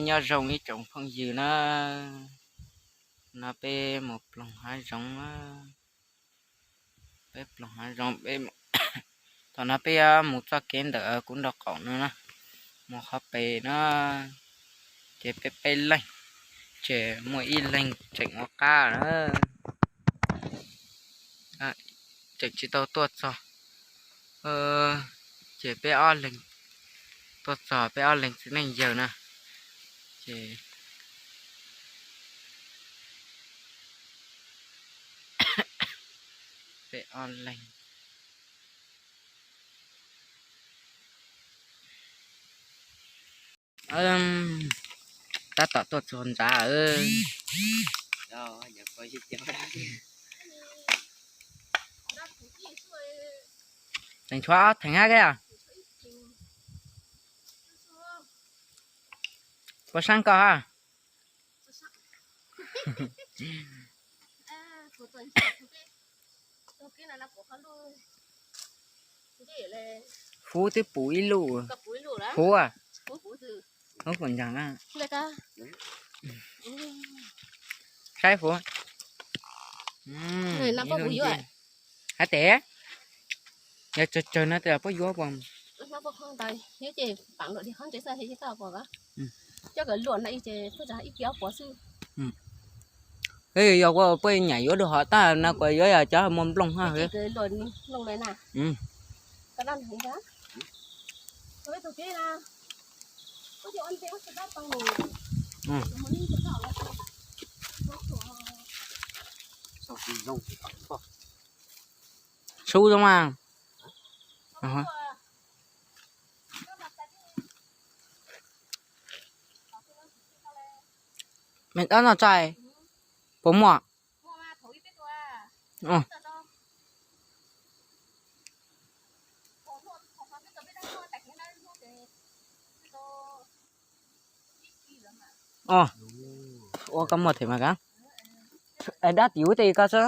Nyob zoo ib tsoom phooj ywg na, no peb mus ploog hav zoov na, peb ploog hav zoov, peb, thaum no peb yuav mus txoj kev ntawm kuv nraub qaum no na, mus qhov pem na, ces peb peb leeg, ces muaj ib leeg tseem ua qab na, tseem tsis tau tuaj txog, ces peb ob leeg tuaj txog, peb ob leeg txiv neej yawg na, ces peb ob leeg. Tab tom tuaj txog ntxa. Theem tshuav ob theem hab keb os. Puas saib koj hab? Fuv twb pum ib lub. Fuv, fuv puas ntseeg na? Saib fuv. Hab tes, yog tsawg tsawg no tes puab yuav puas? Yog ua puab nyam yuav dua hov tab no kuas yuav yog cov muaj nplooj hab. Sub zoo mas. Me tab no txais puas muaj? Ua koj muaj them mas kav. Dab tim ub tej koj xwb.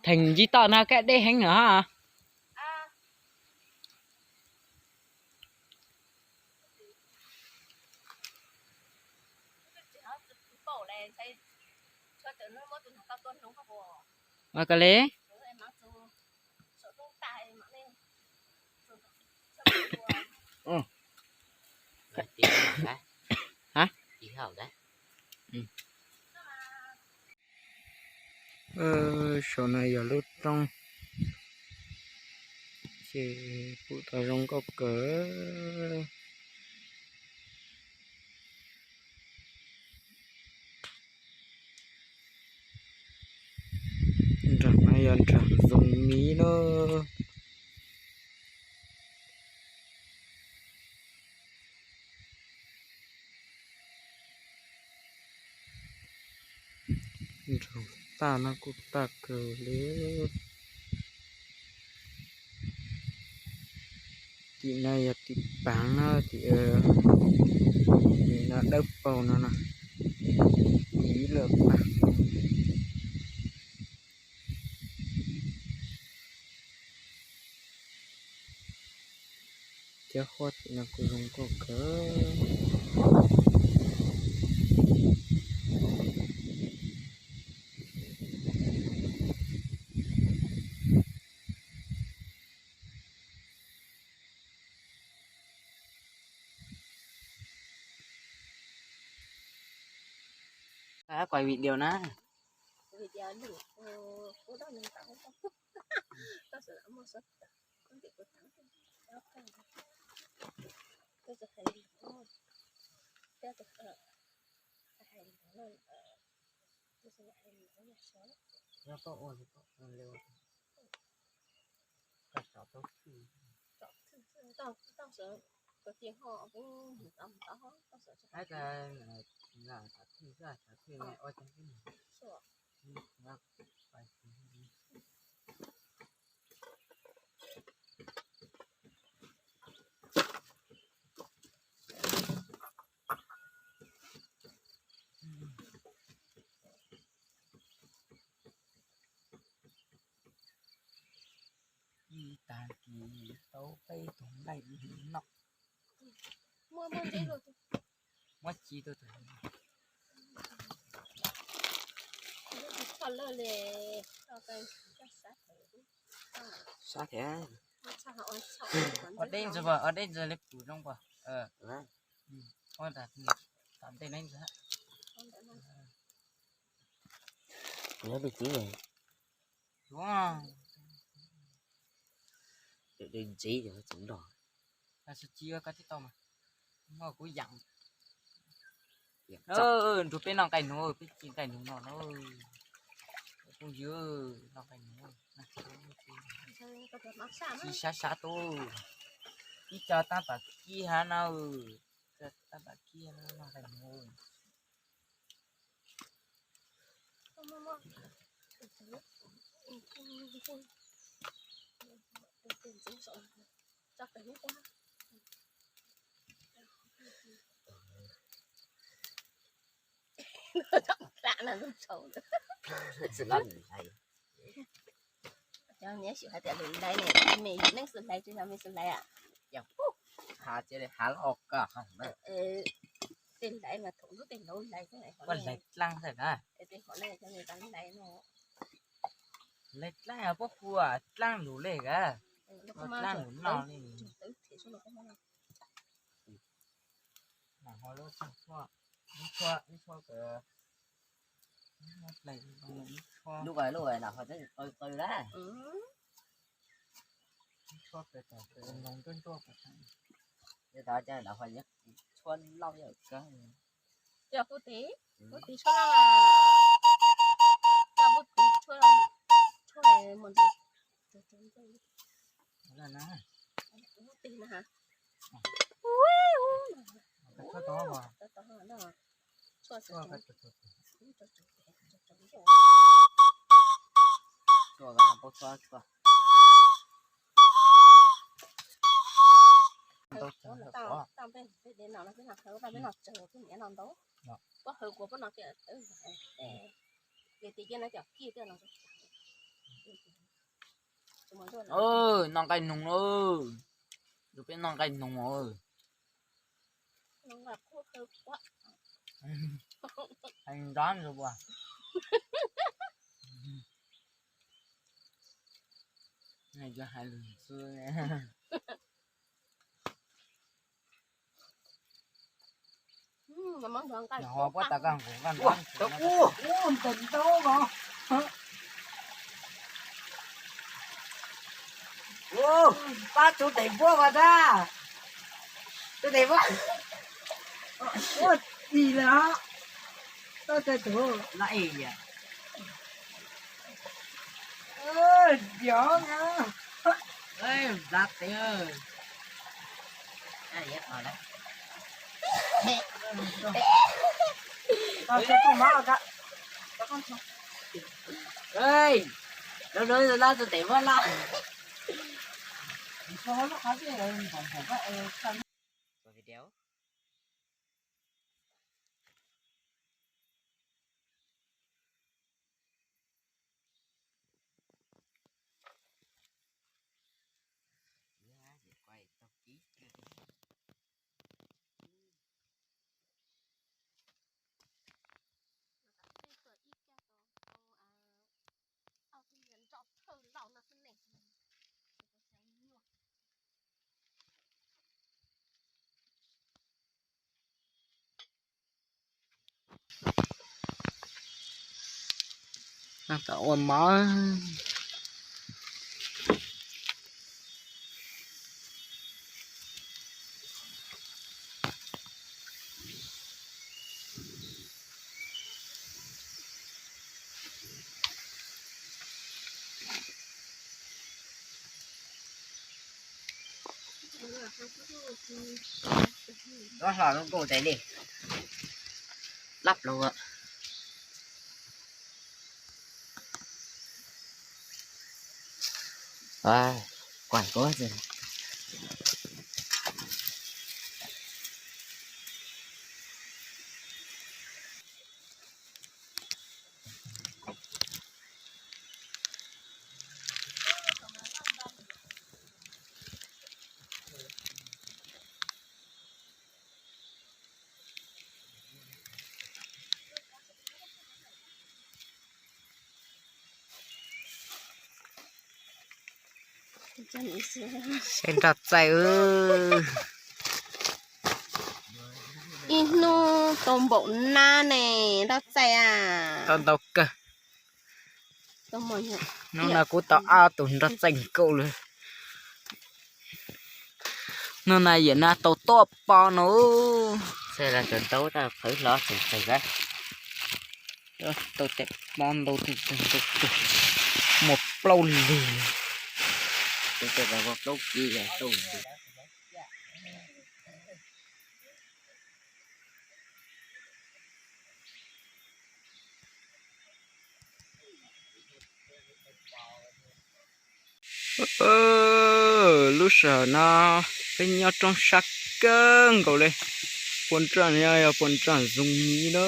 Theem ntsib toj no kab deb heev na. Ua koj le. Saum no yog lub roob, ces pum tau zoo nkauj kawg. Nram no yog nram Zoov Miv na. Nram tag no kuj tag kawg li. Tim no yog tim pav na, tim, tim no dawb paug no no. Ib lawm pab. Cov huab tim no kuj zoo nkauj kawg. Kuv video na. Ib tag kis tau peb tug Muab ci tuaj. Sab thiab. Ua deb ntxwg, ua deb ntxwg li pum zoo puas? Ua ntej no ntxwg. Nyob li tib ntxiv txog nrog. Sib ci koj tib tau mas. Kuv yam nrug peb noj nqaij nuv, peb ci nqaij nuv no na. Phooj ywg, noj nqaij nuv, ci sab sab tub. Ib co tab tom kib hav no, tab tom kib noj nqaij nuv. Cov nyiam xyum hais tias lwm laiv ne, me yim neeg xwb laiv, tsis yog me xwb laiv a. Yog, hav tsev li hav loj koj. Tej laiv mas thaum lub tej laus laiv, ua laiv dlaab xwb na. Tej hom ne cov me tas laiv no. Laiv dlaab puab hu dlaab lug le ka. Dlaab lug noj li. Lub lub lawm ho qw qw lawm. Ib tshuab pem tom pem noog nruab nruab pem. Yog tas cas lawv ho yuav tshuab loj yam kawg. Coj kuv tiv, kuv tiv tshuab loj, coj kuv tiv tshuab, tshuab mus ntawd. Kuv tiv na ha. Tshuab tod, tshuab tod. Tshuab, tshuab. Peb no tsawg, peb niam no ntau. Puab hawv kuas puab no tias, ces tis cia no cov kij tias no. Noj nqaij noog, yus peb noj nqaij noog. Hais nrov ntag puas? Yuav hais lus xwb. Ho puab tas koj nqus koj nrov ntau ntau ko. Pab tus tes npuab ko tag. Tus tes npuab. Ua tsis lawm. Tau tus la es. Ntiav na. Nplaj tes. Lub lub lab tus tes npuab laj. Video. Tam ua mov. Dob hlo lub nkuj tes li. Lab plaws. Kuaim kuv. Saib nroj txaij. Ib hnub tau npaum nab ne, nroj txaij a. Tau ntau kawg. Hnub no kuv tau ob tug nroj txaij nkaus lawm. Hnub no yawm nab tau tuaj pov no. Txhaj los tau ntau, qhwv hlo txeem txeem. Tau cem pov ntau tus, muaj plaub lig. Lub sij hawm no peb nyob roob sab kawg nkaus li. Puas nraj no yog puas nraj zoo miv na.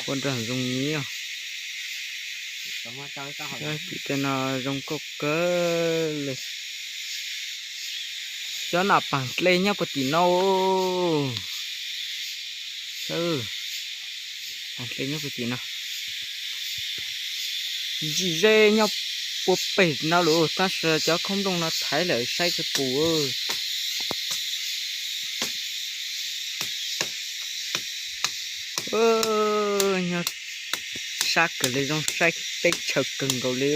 Puas nraj zoo miv. Tim tej no zoo nkauj kawg li. Xyov nam pam dle nyob puag tim no. Pam dle nyob puag tim no. Ntsis zeb nyob puag pem no lawm, tab sis cov khoom nplooj no thaiv lawm saib tsis pum. Nyob sab kawg li, zoo saib teb chaws kawg nkaus li.